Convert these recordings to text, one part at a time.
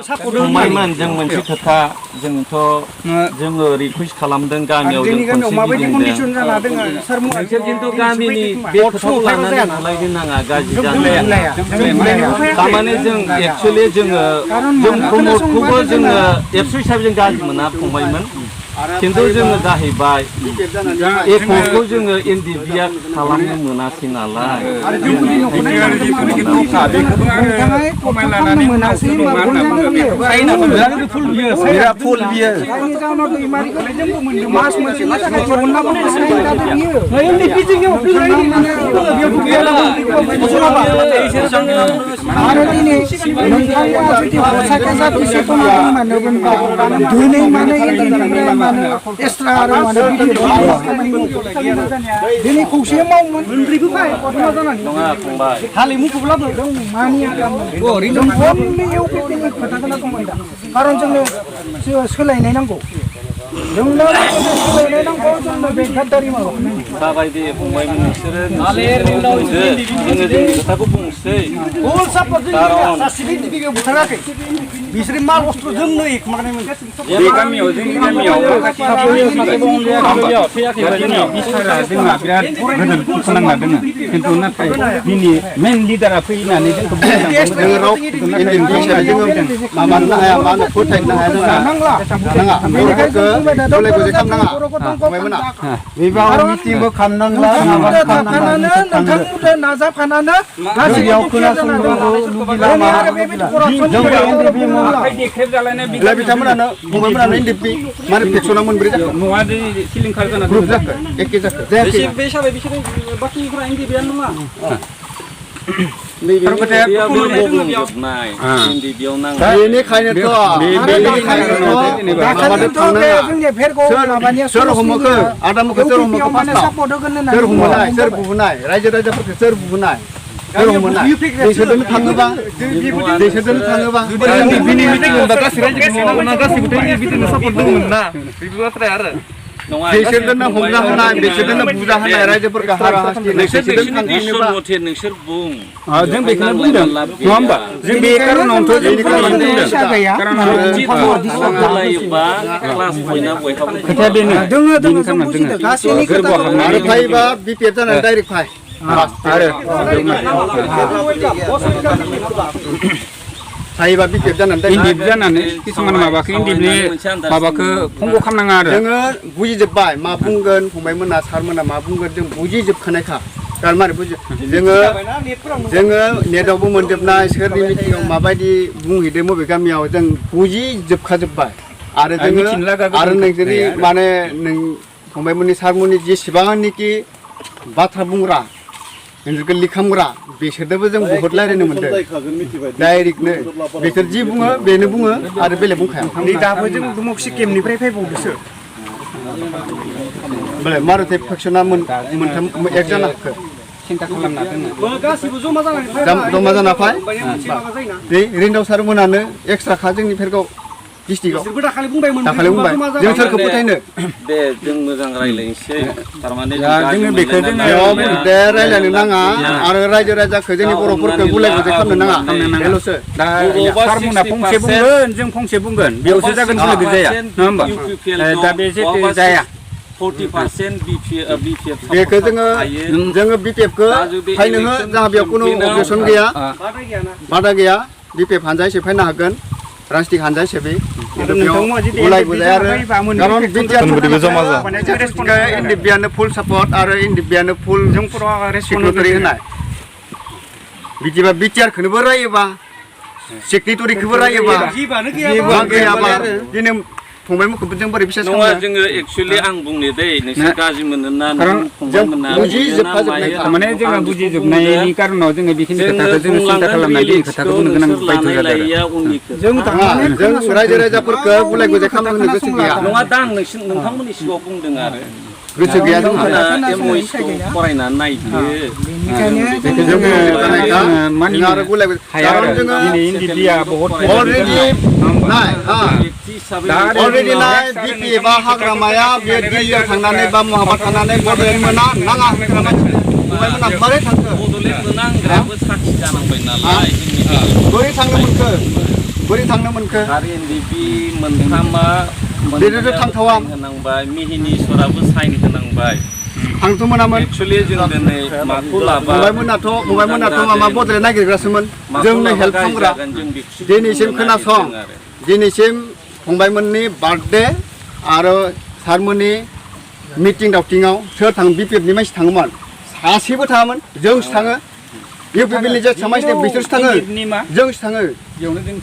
फंबायमोन जों मोनसे खोथा जोंथ' जोङो रिकुवेस्ट खालामदों गामियाव जों खनसे नोंसोर खिन्थु गामिनि बे खोथाखौ लानानै बुलायनो नाङा गाज्रि जानो थारमाने जों एक्सुवेलि जों प्रमदखौबो जोङो एबसु हिसाबै जों गाज्रि मोना फंबायमोन खिन्थु जोङो जाहैबाय एकखौ जोङो एनडिबिआर खालामनो मोनासै नालाय एक्सट्रा आरो माने दिनै खौसे मावोमोन मोनब्रैबो फाय गथ'मा जानानै नङा फंबाय हालिमुखौब्लाबो जों मानिया जों बयबो इउपिपिनि खोथाखौनो बुंबाय दा खारन जोंनो सोलायनाय नांगौ जोंनो सोलायनाय नांगौ जोंनो बे गाद्दारि माबाखौ जाबाय दे फंबायमोन नोंसोरो जोङो जोंनि खोथाखौ बुंसै फुल सापर्ट जों सासिबि दिबिखौ बुथाराखै बिसोर माल अस्त्र जोंनो माने बे गामियाव जोंनि गामियाव जोंहा बिराद गोदोर फोनांना दङ खिन्थु नाथाय दिनै मेन लिडारा फैनानै जोंखौ माबानो हाया मा होनो फोथायनो हाया नाङा मिटिंबो खालामनांला नोंथांमोननो नाजाफानानो गासैयाव खोनासंनांगौ लुबैला बिथांमोनानो फंबायमोनानो एनडिपि माने पेक्सना मोनब्रै जाखो न'आ सिलिंखार जाना ग्रुप जाखो एखे जाखो जायाखै बे हिसाबै बिसोर बाखिनिफ्रा एनडिबिआनो नङा सोर हमखो आदामखौ सोर हमखो सोर हमनाय सोर बुनाय रायजो राजाफोरखौ सोर बुनाय सोर हमनाय दैसोदों थाङोबा बिनि मिटिं होनबा गासै रायजोखौ गासैबोथ' बिदिनो सापर्ट दंमोन ना बेबो बाथ्राया आरो बिसोरनो हमना होनाय बिसोरनो बुजा होनाय रायजोफोरखौ हारा हास्ति नोंसोर बुं जों बेखौनो बुंदों नङा होमबा जों बे कारनावथ' जों खोथाया बेनो आरो फाइबा बिपिएफ जानानै डाइरेक्ट फाइ थायोबा बिपिएफ जानानै इन्डिप जानानै किसुमान माबाखौ इन्डिपनि माबाखौ फंग' खालामनाङा आरो जोङो बुजिजोब्बाय मा बुंगोन फंबायमोना सारमोना मा बुंगोन जों बुजिजोबखानायखा मारै बुजि जोङो नेटआवबो मोनजोबनाय सोरनि मिटिङाव माबायदि बुंहैदों बबे गामियाव जों बुजिजोबखाजोब्बाय आरो जोङो आरो नोंसोरनि माने नों फंबायमोननि सारमोननि जेसेबांनोखि बाथ्रा बुंग्रा नोंसोरखौ लिखामग्रा बिसोरजोंबो जों बहुद रायज्लायनो मोनदों डाइरेक्टनो बिसोर जि बुङो बेनो बुङो आरो बेलेग बुंखाया दाबो जों दुमकसि केम्पनिफ्राय फैबावदोंसो बोले मारुति फेक्सना मोनथाम एक जाना हाखो सिन्था खालामना दोनो गासिबो जमा जाना फाय रिन्दाव सारमोनानो एक्सट्राखा जोंनि फेरगाव डिस्ट्रिक्टआव दाखालि बुंबाय जों सोरखौ फोथायनो दे जों मोजां रायलायनोसै थारमाने जोङो बेखौ जोङो रायलायनो नाङा आरो रायजो राजाखौ जोंनि बर'फोरखौ गुलाय गुजाय खालामनो नाङा बेल'सो दा सारमोना फंसे बुंगोन जों फंसे बुंगोन बेयावसो जागोन गुलाय गुजाया नङा होमबा दा बे जेथे जाया 40% बिपिएफ बेखौ जोङो बिपिएफखौ फायनो हो जोंहा बेयाव खुनु अबजेक्सन गैया बादा गैया बिपिएफ हानजा हिसाबै फायनो हागोन राजनिक हानजा हिसाबै गुलाय गुजाय आरो खारन एनडिबिआनो फुल सापर्ट आरो एनडिबिआनो फुल सिकिउरिटि होनाय बिदिबा बिटिआरखौनोबो रायोबा सेक्रेटारिखौबो रायोबा गैयाबा दिनै फंबायमोनखौबो जों बोरै बिसास नङा जोङो एक्चुअली आं बुंनो दै नोंसोर गाज्रि मोनो ना फंबायमोना बुजिजोबखाजोबनाय माने जोङो बुजिजोबनायनि कारनाव जोङो बेखिनि खोथाखौ जोङो सिन्था खालामनाय बेखिनि खोथाखौ बुंनो गोनां बायध' जादों जों रायजो राजाफोरखौ गुलाय गुजाय खालामनो गोसो गैया नङा दा आं नोंथांमोननि सिगाङाव बुंदों आरो गोसो गैया जों फरायनानै नायदो आरो गुलाय अलरेडि नाय बिपिएफआ हाग्रामाया बे दिल्लीयाव थांनानै बा महाबा थांनानै बड'लेण्ड मोना नाङा फंबायमोना मारै थांखो बड'लेण्ड मोनांग्राबो साखि जानांबाय नालाय बोरै थांनो मोनखो बोरै थांनो मोनखो आरो एनडिपि मोनथामा बेनोथ' थांथावा होनांबाय मिहिनीश्वराबो साइन होनांबाय थांथ' मोनामोन एक्चुअली जों दिनै माखौ लाबा फंबायमोनाथ' माबा बदलायनो नागिरग्रासोमोन जोंनो हेल्प खालामग्रा दिनैसिम खोनासं दिनैसिम फंबायमोननि बार्थडे आरो सारमोननि मिटिं दावटिङाव सोर थाङो बिपिएफनि मानसि थाङोमोन सासेबो थाङामोन जोंसो थाङो इउपिपिनि जे मानसि बिसोरसो थाङो जोंसो थाङो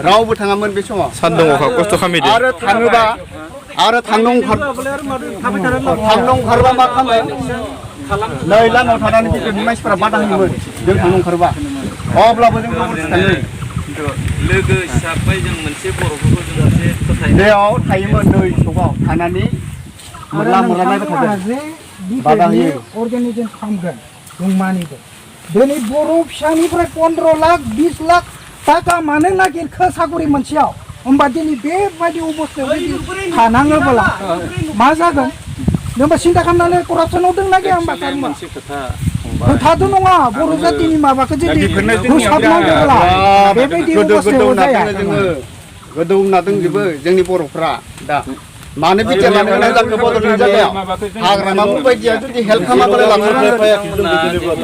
रावबो थाङामोन बे समाव सान्दुं अखा खस्थ' खालामदो आरो थाङोबा आरो थांनो ओंखारबा मा खालामो नै लामायाव थानानै बिपिएफनि मानसिफोरा बादा होयोमोन जों थांनो ओंखारबा अब्लाबो जों थाङो लोगो हिसाबै जों मोनसे बर'फोरखौ जों मोनसे फोथायनाय बेयाव थायोमोन नै सकआव थानानै मोरला नायबाय थादों बादा होयो अर्गानाइजेसन खालामगोन जों मानिदों दिनै बर' फिसानिफ्राय 15 लाख 20 लाख थाखा मानो नागिरखो साकरि मोनसेयाव होमबा दिनै बेबायदि अबस्थायाव जुदि थानाङोब्ला मा जागोन होमबा सिन्था खालामनानै करापसनाव दंना गैया होमबा मोनसे खोथा खोथाथ' नङा बर' जातिनि माबाखौ जुदि फोसाबनांगौब्ला बेबायदि अबस्थायाव जाया गोदौना दंजोबो जोंनि बर'फ्रा दा मानो बिटिआर लानो गोनां जाखो बड'लेण्ड जायगायाव हाग्रामाफोर बायदिया जुदि हेल्प खालामाबालाय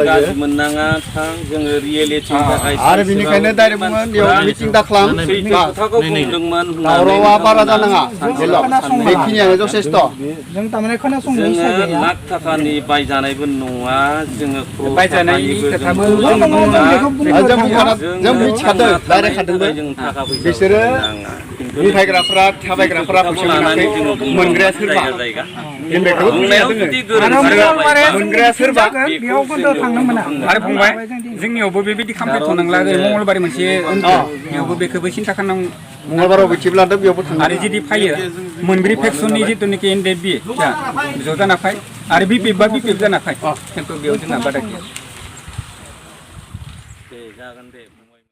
गाज्रि मोननाङा थां जोङो रियेलिटिनि थाखाय आरो बेनिखायनो डाइरेक्ट बुङो बेयाव मिटिं दाखालाम खोथाखौ बुंदोंमोन दावरावा बारा जानाङा बेखिनियानो जथेस्थ' जों थारमाने खोनासंनो इसा जोङो गैया लाख थाखानि बायजानायबो नङा जोङो बायजानायनि खोथाबो जों मिथिखादों डाइरेक्ट खादोंबो जों थाखा फैसा बिसोरो बिथायग्राफ्रा थाबायग्राफ्रा फैसा मोनाखै मोनग्राया सोरबा मोनग्राया सोरबा बेयावबो थांनो मोना आरो फंबाय जोंनियावबो बेबायदि खालामथ'नांला मंगलबार मोनसे बेयावबो बेखौबो सिन्था खालामनांगौ मंगलबाराव मिथिब्लाथ' बेयावबो थाङो आरो जुदि फैयो मोनब्रै फेक्सननि जिथुनिखि एनडिएफबि ज' जाना फै आरो बिपिएफ बा बिपिएफ जाना फै खिन्थु बेयाव जोंना बादा गैया जागोन दे